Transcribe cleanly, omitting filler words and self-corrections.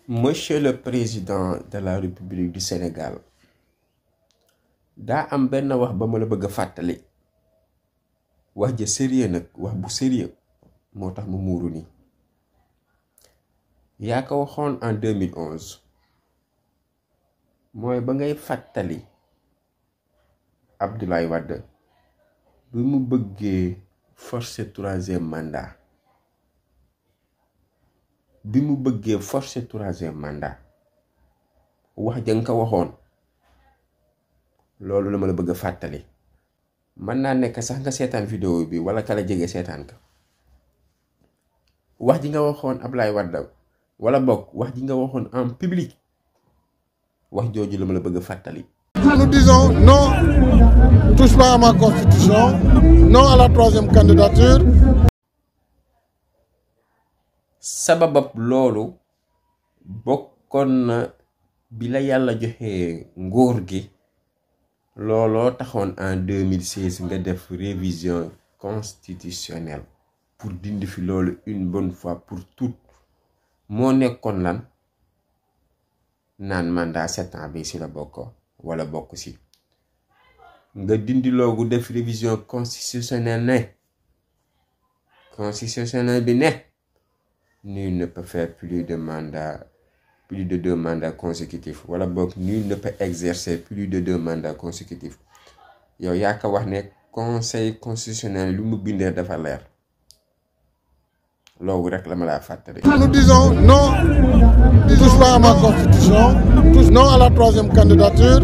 Monsieur le Président de la République du Sénégal daa am benn wax ba ma la bëgg a fàttali wax ja sérieux nag wax bu sérieux moo tax mu muuru nii yaa ko waxoon en 2011 mooy ba ngay fàttali Abdoulaye Wade bi mu bëggee forcer troisième mandat wax ja nga ko waxoon loolu la ma la bëgg a fàttali mën naa nekk sax nga seetaan vidéo bi wala kala jege seetaan ka wax ji nga waxoon Abdoulaye Wade wala bokk wax ji nga waxoon en public wax jooju la ma la bëgg a fàttali. Nous disons non, touche pas à ma constitution, non à la troisième candidature. Sababab loolu bokkoon na bi la yàlla joxee nguur gi looloo taxoon en 2016 nga def révision constitutionnelle pour dindi fi loolu une bonne fois pour toutes moo nekkoon lan naan mandat 7 ans bi si la bokkoo wala bokk si nga dindi loogu def révision constitutionnelle bi ne nul ne peut faire plus de 2 mandats consécutifs wala boog nul ne peut exercer plus de 2 mandats consécutifs yow yaa ko wax ne conseil constitutionnel lu mu bindee dafa leer loolu rek la ma laa fàttali. Nous disons non, touche pas à ma constitution, non à la troisième candidature.